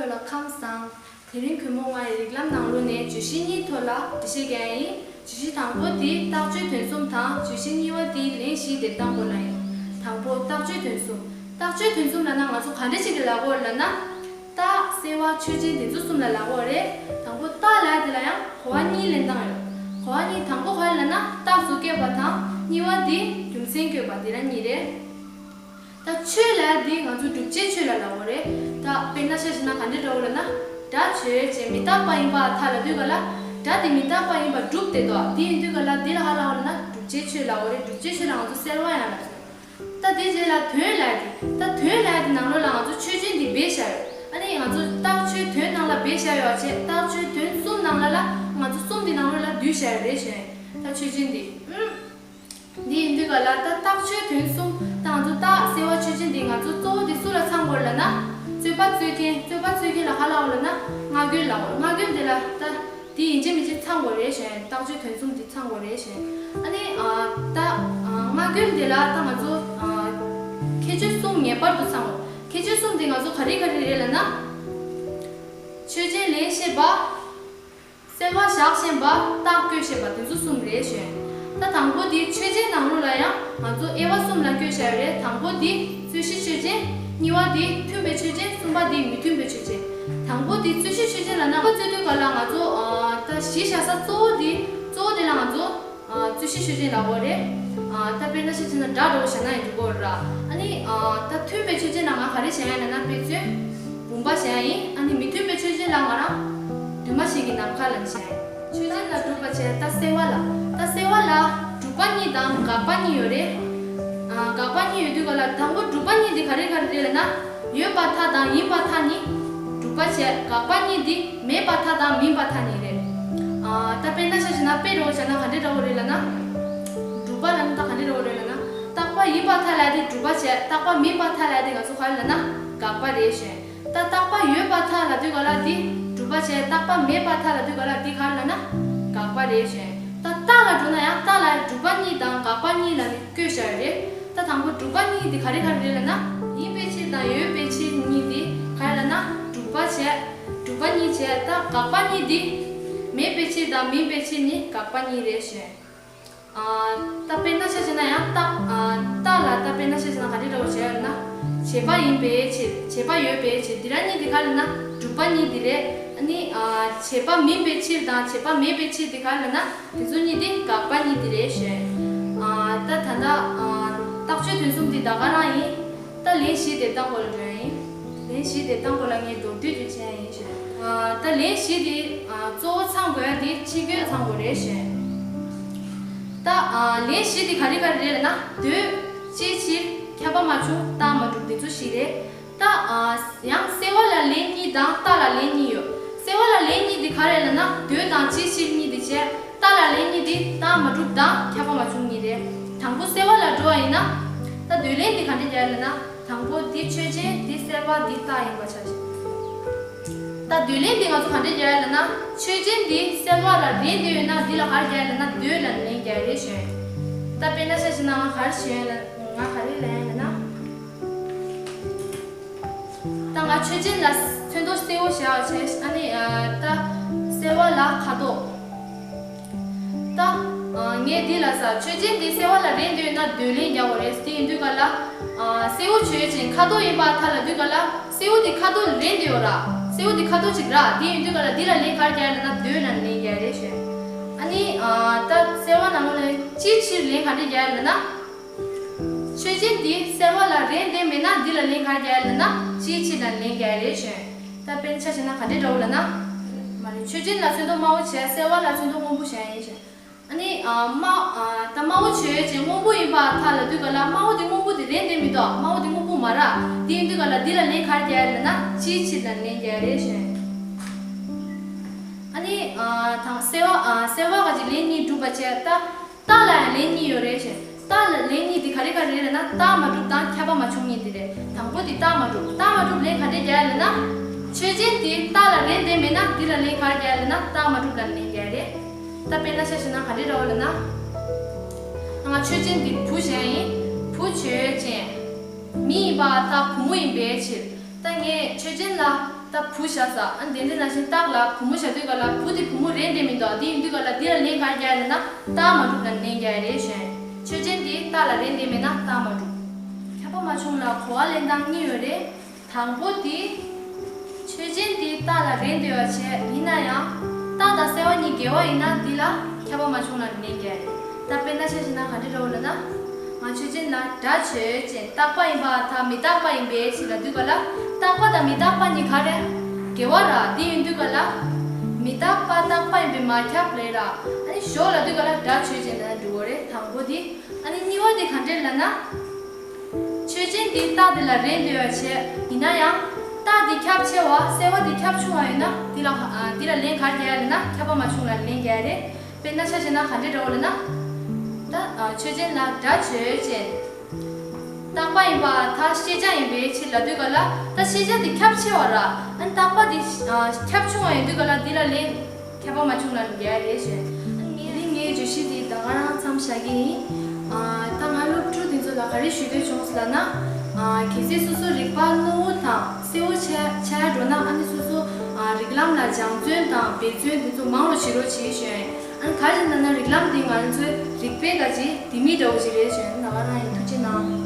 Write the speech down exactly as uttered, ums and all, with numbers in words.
ལ་ཁམས་བཟང་། དེ་རིང་གུས་མོ་ང་ཡི་རིགས་ལམ་ནང་ལོགས་ནས་བརྗོད་གཞི་གཉིས་ཐོག་ལ་འགྲེལ་བཤད་རྒྱག་ཡ་ཡིན། བརྗོད་གཞི་དང་པོ་དེ་རྟགས་ཆོས་དོན་གསུམ་དང་། བརྗོད་གཞི་གཉིས་པ་དེ་ལན་བཞིའི་སྡེབ་སྟངས་སྐོར་ལ་ཡིན། དང་པོ་རྟགས་ཆོས་དོན་གསུམ། རྟགས་ཆོས་དོན་གསུམ་ལབ་ན་ང་ཚོ་ག་འདྲ་ཞིག་གི་ལབ་དགོས་ལབ་ན། རྟགས་གསལ་བ་ཆོས་ཅན་དེ་ཚོ་གསུམ་ལ་ལབ་དགོས་རེད། དང་པོ་རྟགས་ལབ་ཡ་དེ་ལ་ཡང་གོ་བ་གཉིས་ལེན་སྟངས་ཡོད། གོ་བ་གཉིས། དང་པོ་ག་རེ་ལབ་ན་རྟགས་སུ་བཀོད་པ་དང་། གཉིས་པ་དེ་རྒྱུ་མཚན་བཀོད་པ་དེ་ར་གཉིས་རེད། ད་ཆོས་ལབ་ཡ་དེ་ང་ཚོ་བསྒྲུབ་བྱའི་ཆོས་ལ་ལབ་དགོས་རེད། ད་དཔེར་ན་ཆ་བཞག་ན་ག་འདྲ་འདྲ་བོ་ལབ་ན། སྒྲ་ཆོས་ཅན། མི་རྟག་པ་ཡིན་པར་ཐལ་ལབ་དུས་ག་ལ། སྒྲ་དེ་མི་རྟག་པ་ཡིན་པར་སྒྲུབ་བསྡད་དོ། དེ་ཡིན་དུས་ག་ལ་དེ་ལ་ག་ལབ་དགོས་ལབ་ན་བསྒྲུབ་བྱའི་ཆོས་ལབ་དགོས་རེད། བསྒྲུབ་བྱའི་ཆོས་ལ་ང་ཚོ་གསལ་བ་ཡང་ལབ་ཟེར། ད་དེ་རྗེས་ལ་དོན་ལབ་ཡ་དེ། ད་དོན་ལབ་ཡ་དེ་ནང་ལོགས་ལ་ང་ཚོ་ཆོས་ཅན་དེ་སྦས་བཞག་ཡོད། ཨ་ནི་ང་ཚོ་རྟགས་ཆོས་དོན་ནང་ལ་སྦས་བཞག་ཡོད་བྱས། རྟགས་ཆོས་དོན་གསུམ་ནང་ལ་ལ་ང་ཚོ་གསུམ་དེ་ནང་ལོགས་ལ་བསྡུས་བཞག་ཡོད་རེད་ཞུ་ཡ་ཡིན། ད་ཆོས་ཅན་དེ། ཨུམ། འདི་ཡིན་དུས་ག་ལ་ད་རྟགས་ཆོས་དོན་གསུམ། ད་ང་ཚོ་རྟགས་གསལ་བ་ཆོས་ཅན་འདི་ང་ཚོ་གཙོ་བོ་འདི་སུ་ལ་ཚང་དགོས་ལབ་ན། རྩོད་པ་རྩོད་མཁན། རྩོད་པ་རྩོད་མཁན་ལ་ག་ལབ་དགོས་ལབ་ན་སྔ་རྒོལ་ལབ་དགོས། སྔ་རྒོལ་འདི་ལ་ད་འདི་ཡིན་གཅིག་མིན་གཅིག་ཚང་དགོས་རེད་ཞུ་ཡ་ཡིན། རྟགས་ཆོས་དོན་གསུམ་འདི་ཚང་དགོས་རེད་ཞུ་ཡ་ཡིན། ཨ་ནི་ཨ་ད་ཨ་སྔ་རྒོལ་འདི་ལ་ད་ང་ཚོ་ཨ་ཁྱད་ཆོས་གསུམ་ངེས་པར་དུ་ཚང་དགོས། ཁྱད་ཆོས་གསུམ་འདི་ང་ཚོ་ག་རེ་ག་རེ་རེད་ལབ་ན། ཆོས་ཅན་ལན་བཤད་པ། གསལ་བ་བཞག་ཤེས་པ། རྟགས་བཀོད་ཤེས་པ། དེ་ཚོ་གསུམ་རེད་ཞུ་ཡ་ཡིན། ད་དང་པོ་དེ་ཆོས་ཅན་ནང་ལོགས་ལ་ཡང་ང་ཚོ་དབྱེ་བ་གསུམ་ལ་བཀོད་བཞག་ཡོད་རེད། དང་པོ་དེ་རྩོད་གཞི་ཆོས་ཅན། གཉིས་པ་དེ་མཐུན་པའི་ཆོས་ཅན། གསུམ་པ་དེ་མི་མཐུན་པའི་ཆོས་ཅན། དང་པོ་དེ་རྩོད་གཞི་ཆོས་ཅན་ལབ་ན། རྩོད་དུས་ག་ལ་ང་ཚོ་ཨ་ད་གཞི་བཞག་ས་གཙོ་བོ་དེ། གཙོ་བོ་དེ་ལ་ང་ཚོ་ཨ་རྩོད་གཞི་ཆོས་ཅན་ལབ་དགོས་རེད། ཨ་ད་དཔེར་ན་ཆ་བཞག་ན་སྒྲ་འདྲ་བོ་བཞག་ན་ཡང་འགྲིག་གི་རེད། ཨ་ནི་ཨ་ད་མཐུན་པའི་ཆོས་ཅན་ལ་ང་ག་རེ་བྱས་ཡིན་ལབ་ན། དཔེ་མཚོན། བུམ་པ་བྱས་ཡིན། ཨ་ནི་མི་མཐུན་པའི་ཆོས་ཅན་ལ་ང་རང་འདུས་མ་བྱས་ཀྱི་ནམ་མཁའ་ལ་བྱས་ཡིན། ཆོས་ཅན་ལ་སྒྲུབ་པ་བྱས། ད་གསལ་བ་ལ། ད་གསལ་བ་ལ་སྒྲུབ་པ་གཉིས་དང་དགག་པ་གཉིས་ཡོད་རེད། ཨ་དགག་པ་གཉིས་ཡོད་དུས་ག་ལ་དང་པོ་སྒྲུབ་པ་གཉིས་དེ་ག་རེ་ག་རེ་རེད་ལབ་ན། ཡོད་པར་ཐལ་དང་ཡིན་པར་ཐལ་གཉིས། སྒྲུབ་པ་བྱས། དགག་པ་གཉིས་དེ་མེད་པར་ཐལ་དང་མིན་པར་ཐལ་གཉིས་རེད། ཨ་ད་དཔེར་ན་ཆ་བཞག་ན། དཔེ་འདྲ་བོ་བཞག་ན་ག་འདྲ་འདྲ་བོ་རེད་ལབ་ན། སྒྲུབ་པ་ལབ་ན་ད་ག་འདྲ་འདྲ་བོ་རེད་ལབ་ན། རྟག་པ་ཡིན་པར་ཐལ་ལབ་ཡ་དེ་སྒྲུབ་པ་བྱས། རྟག་པ་མིན་པར་ཐལ་ལབ་ཡ་དེ་ང་ཚོ་ག་རེ་ལབ་ན་དགག་པ་རེད་ཞུ་ཡ་ཡིན། ད་རྟག་པ་ཡོད་པར་ཐལ་ལབ་དུས་ག་ལ་དེ་སྒྲུབ་པ་བྱས། རྟག་པ་མེད་པར་ཐལ་ལབ་དུས་ག་ལ་དེ་ག་རེ་ལབ་ན་དགག་པ་རེད་ཞུ་ཡ་ཡིན། ད་རྟགས་ལ་འགྲོ་ན་ཡང་། རྟགས་ལ་སྒྲུབ་པ་གཉིས་དང་དགག་པ་གཉིས་ལབ་ནས་བཀོད་བཞག་ཡོད་རེད། ད་དང་པོ་སྒྲུབ་པ་གཉིས་དེ་ག་རེ་ག་རེ་རེད་ལབ་ན། ཡིན་པའི་ཕྱིར་དང་ཡོད་པའི་ཕྱིར་གཉིས་དེ་ག་རེ་ལབ་ན། སྒྲུབ་པ་བྱས། སྒྲུབ་པ་གཉིས་བྱས། ད་དགག་པ་གཉིས་དེ་མེད་པའི་ཕྱིར་དང་མིན་པའི་ཕྱིར་གཉིས། དགག་པ་གཉིས་རེད་ཞུ་ཡ་ཡིན། ཨ་ད་དཔེར་ན་ཆ་བཞག་ན་ཡང་། རྟགས་ཨ་རྟགས་ལ་ད་དཔེར་ན་ཆ་བཞག་ན་ག་རེ་འདྲ་བོ་བྱས་ཡོད་ན། བྱས་པ་ཡིན་པའི་ཕྱིར། བྱས་པ་ཡོད་པའི་ཕྱིར། འདི་ར་གཉིས་དེ་ག་རེ་ལབ་ན། སྒྲུབ་པ་གཉིས་དེ་རེད། ཨ་ནི་ཨ་བྱས་པ་མིན་པའི་ཕྱིར་དང་བྱས་པ་མེད་པའི་ཕྱིར་དེ་ག་རེ་ལབ་ན། དེ་ཚོ་གཉིས་དེ་དགག་པ་གཉིས་དེ་རེད་ཞུ་ཡ་ཡིན། ཨ་ད་ད་ལྟ་ཨ་རྟགས་ཆོས་དོན་གསུམ་དེ་ད་ག་རང་ཡིན། ད་ལན་བཞིའི་སྡེབ་སྟངས་སྐོར་ལ་འགྲོ་ཡ་ཡིན། ལན་བཞིའི་སྡེབ་སྟངས་སྐོར་ལ་ངས་མདོར་བསྡུས་ཅིག་བྱས་ཡ་ཡིན་ཞུ་ཡ་ཡིན། ཨ་ད་ལན་བཞི་དེ་ཨ་གཙོ་བོ་ཚང་དགོས་ཡ་དེ་ཕྱི་རྒོལ་ཚང་དགོས་རེད་ཞུ་ཡ་ཡིན། ད་ཨ་ལན་བཞི་དེ་ག་རེ་ག་རེ་རེད་ལབ་ན། འདོད། ཅིའི་ཕྱིར། ཁྱབ་པ་མ་བྱུང་། རྟགས་མ་གྲུབ། དེ་ཚོ་བཞི་རེད། ད་ཨ་ཡང་གསལ་བ་ལ་ལན་གཉིས་དང་རྟགས་ལ་ལན་གཉིས་ཡོད། གསལ་བ་ལ་ལན་གཉིས་དེ་ག་རེ་ལབ་ན། འདོད་དང་ཅིའི་ཕྱིར་གཉིས་དེ་བྱས། རྟགས་ལ་ལན་གཉིས་དེ་རྟགས་མ་གྲུབ་དང་ཁྱབ་པ་མ་བྱུང་གཉིས་རེད། དང་པོ་གསལ་བ་ལ་འགྲོ་བ་ཡིན་ན། ད་འདོད་ལན་དེ་ག་འདྲ་རྒྱག་ཡ་ལབ་ན། དང་པོ་འདི་ཆོས་ཅན། འདི་གསལ་བ། འདི་རྟགས་ཡིན་པ་ཆ་བཞག་ད་འདོད་ལན་འདི་ང་ཚོ་ག་འདྲ་རྒྱག་ཡ་ལབ་ན། ཆོས་ཅན་འདི་གསལ་བ་ལ་རན་འདོད་ཡོད་ན། འདི་ལ་ག་རེ་རྒྱག་ཡ་ལབ་ན། འདོད་ལ་ལན་རྒྱག་ཡ་རེད་ཞུ་ཡ་ཡིན། ད་དཔེར་ན་ཆ་བཞག་ན་ང་ག་རེ་ཞུ་ཡ་ལབ། ང་ག་རེ་ལབ་ཡ་ལབ་ན། ད་ང་ཆོས་ཅན་ལ་ཚོན་མདོག་སེར་པོ་བྱས་པ་བྱས། ཨ་ནི་ཨ་ད་གསལ་བ་ལ་ཁ་དོག་ད་ཨ་ངས་འདི་ལ་ས། ཆོས་ཅན་འདི་གསལ་བ་ལ་རན་འདོད་ན་འདོད་ལན་རྒྱག་དགོས་རེད། དེ་ཡིན་དུས་ག་ལ་ཨ་གསལ་པོ་ཆོས་ཅན། ཁ་དོག་ཡིན་པར་ཐལ་ལབ་དུས་ག་ལ། གསལ་པོ་འདི་ཁ་དོག་ལ་རན་འདོད་ཡོད་ར། གསལ་པོ་འདི་ཁ་དོག་ཅིག་ར། དེ་ཡིན་དུས་ག་ལ་འདི་ལ་ལན་ག་རེ་རྒྱག་ཡ་ལབ་ན། འདོད་ལ་ལན་རྒྱག་ཡ་རེད་ཞུ། ཨ་ནི་ཨ་ད་གསལ་བ་ནང་ལོགས་ལ་ཅིའི་ཕྱིར་ལན་ག་འདྲ་རྒྱག་ཡ་ལབ་ན། ཆོས་ཅན་འདི་གསལ་བ་ལ་རན་འདོད་མེད་ན། འདི་ལ་ལན་ག་རེ་རྒྱག་ཡ་ལབ་ན། ཅིའི་ཕྱིར་ལ་ལན་རྒྱག་ཡ་རེད་ཞུ། ད་དཔེར་ན་ཆ་བཞག་ན་ག་འདྲ་འདྲ་བོ་ལབ་ན། མ་རེད། ཆོས་ཅན་ལ་ཚོན་མདོག་དམར་པོ་བྱས། གསལ་བ་ལ་ཚོན་མདོག་སྔོན་པོ་བྱས་ཡ་ཡིན་ཞུ། ཨ་ནི་ཨ་དམར་ཨ་ད་དམར་པོ་ཆོས་ཅན། སྔོན་པོ་ཡིན་པར་ཐལ་ལབ་དུས་ག་ལ། དམར་པོ་དེ་སྔོན་པོ་དེ་རན་འདོད་མི་འདུག་དམར་པོ་དེ་སྔོན་པོ་མ་རེད། དེ་ཡིན་དུས་ག་ལ་འདི་ལ་ལན་ག་རེ་རྒྱག་ཡ་ལབ་ན། ཅིའི་ཕྱིར་ལ་ལན་རྒྱག་ཡ་རེད་ཞུ། ཨ་ནི་ཨ་དང་གསལ་བ་ཨ་གསལ་བ་ག་ཅིག་ལན་གཉིས་གྲུབ་པ་བྱས། ད་རྟགས་ལ་ཡང་ལན་གཉིས་ཡོད་རེད་ཞེས། རྟགས་ལ་ལན་གཉིས་དེ་ག་རེ་ག་རེ་རེད་ན། རྟགས་མ་གྲུབ་དང་ཁྱབ་པ་མ་བྱུང་གཉིས་དེ་རེད། དང་པོ་དེ་རྟགས་མ་གྲུབ། རྟགས་མ་གྲུབ་ལན་ག་འདྲས་རྒྱག་ཡ་ལབ་ན། ཆོས་ཅན་དེ་རྟགས་ལ་རན་འདོད་མེད་ན། འདི་ལ་ལན་ག་རེ་རྒྱག་ཡ་ལབ་ན། རྟགས་མ་གྲུབ་ལ་ལན་རྒྱག་ཡ་རེད། ད་དཔེར་ན་ཆ་བཞག་ན་ག་འདྲས་འདྲ་བོ་ལབ་ན། ང་ཆོས་ཅན་དེ་བུ་གཞན་ཡིན། བུ་ཆོས་ཅན། མི་ཡིན་པ་ད་བུ་མོ་ཡིན་པའི་ཕྱིར། ད་ངས་ཆོས་ཅན་ལ། ད་བུ་བཞག་ས། ཨ་དེ་འདྲ་ནང་བཞིན་རྟགས་ལ་བུ་མོ་བཞག་དུས་ག་ལ་བུ་དེ་བུ་མོ་རེད་འདོད་མི་འདུག་དེ་ཡིན་དུས་ག་ལ་འདི་ལ་ལན་ག་རེ་རྒྱག་ཡ་ལབ་ན་རྟགས་མ་གྲུབ་ལ་ལན་རྒྱག་ཡ་རེད་ཞུ་ཡ་ཡིན། ཆོས་ཅན་དེ་རྟགས་ལ་རེད་འདོད་མེད་ན་རྟགས་མ་གྲུབ། ཁྱབ་པ་མ་བྱུང་ལ་གོ་བ་ལེན་སྟངས་གཉིས་ཡོད་རེད། དང་པོ་དེ། ཆོས་ཅན་དེ་རྟགས་ལ་རེད་འདོད་པ་བྱས་ཡིན་ན་ཡང་། རྟགས་དང་སེལ་བ་གཉིས་འགལ་བ་ཡིན་ན་འདི་ལ་ཁྱབ་པ་མ་བྱུང་ལ་ལན་རྒྱག་ཡ་རེད། ད་དཔེར་ན་ཆ་བཞག་ན་ག་འདྲ་འདྲ་བོ་ལབ་ན། ང་ཆོས་ཅན་ལ་སྒྲ་ཆོས་ཅན། རྟག་པ་ཡིན་པ་དང་མི་རྟག་པ་ཡིན་པའི་ཕྱིར་ལབ་དུས་ག་ལ། རྟག་པ་དང་མི་རྟག་པ་གཉིས་ག་རེ། འགལ་བ་ར། དེ་ཡིན་དུས་ག་ལ། མི་རྟག་པ་རྟག་པ་ཡིན་པས་མ་ཁྱབ་ལས་ར། ཨ་ནི་ཞོག་ལབ་དུས་ག་ལ་སྒྲ་ཆོས་ཅན་ལབ་ན་འགྲིག་གི་རེད། དང་པོ་དེ། ཨ་ནི་གཉིས་པ་དེ་ག་འདྲ་ལབ་ན། ཆོས་ཅན་དེ་རྟགས་དེ་ལ་རེད་འདོད་པ་བྱས་ཡིན་ན་ཡང་། རྟགས་དེ་ཁྱབ་ཆེ་བ་སེལ་བ་དེ་ཁྱབ་ཆུང་བ་ཡིན་ན་འདི་ལ་ཨ་འདི་ལ་ལན་ག་རེ་རྒྱག་ཡ་ལབ་ན་ཁྱབ་པ་མ་བྱུང་ལ་ལན་རྒྱག་ཡ་རེད། དཔེར་ན་ཆ་བཞག་ན་ག་འདྲ་འདྲ་བོ་ལབ་ན། ད་ཨ་ཆོས་ཅན་ལ་སྒྲ་ཆོས་ཅན། རྟག་པ་ཡིན་པ་ད་ཤེས་བྱ་ཡིན་པའི་ཕྱིར་ལབ་དུས་ག་ལ། ད་ཤེས་བྱ་དེ་ཁྱབ་ཆེ་བ་ར། ཨ་ནི་རྟག་པ་དེ་ཨ་ཁྱབ་ཆུང་བ་ཡིན་དུས་ག་ལ་འདི་ལ་ལན། ཁྱབ་པ་མ་བྱུང་ལ་ལན་རྒྱག་ཡ་རེད་ཞུ། ཨ་ནི་ངས་ངའི་བརྗོད་གཞི་དེ་ད་ག་རང་མཚམས་བཞག་གི་ཡིན། ཨ་ད་ང་སློབ་ཕྲུག་དེ་ཚོ་ལ་ག་རེ་ཞུ་འདོད་བྱུང་ཟེར་ལབ་ན། ཨ་གལ་སྲིད་སོ་སོ་རིག་པ་རྣོ་བོ་དང་གསལ་བོ་ཆགས་ཆགས་འགྲོ་ན། ཨ་ནི་སོ་སོ་ཨ་རིགས་ལམ་ལ་སྦྱང་བརྩོན་དང་འབད་བརྩོན་དེ་ཚོ་མང་རུ་བྱེད་རོགས་བྱེད་ཞུ་ཡ་ཡིན། ཨ་ནི་ག་རེ་ལབ་ན་རིགས་ལམ་དེ་ང་རང་ཚོའི་རིག་པའི་ག་ཅིག་ལྡེ་མིག་འདྲ་བོ་ཞིག་རེད་ཞུ་ཡ་ཡིན། ད་ག་རང་ཡིན། ཐུགས་རྗེ་གནང་།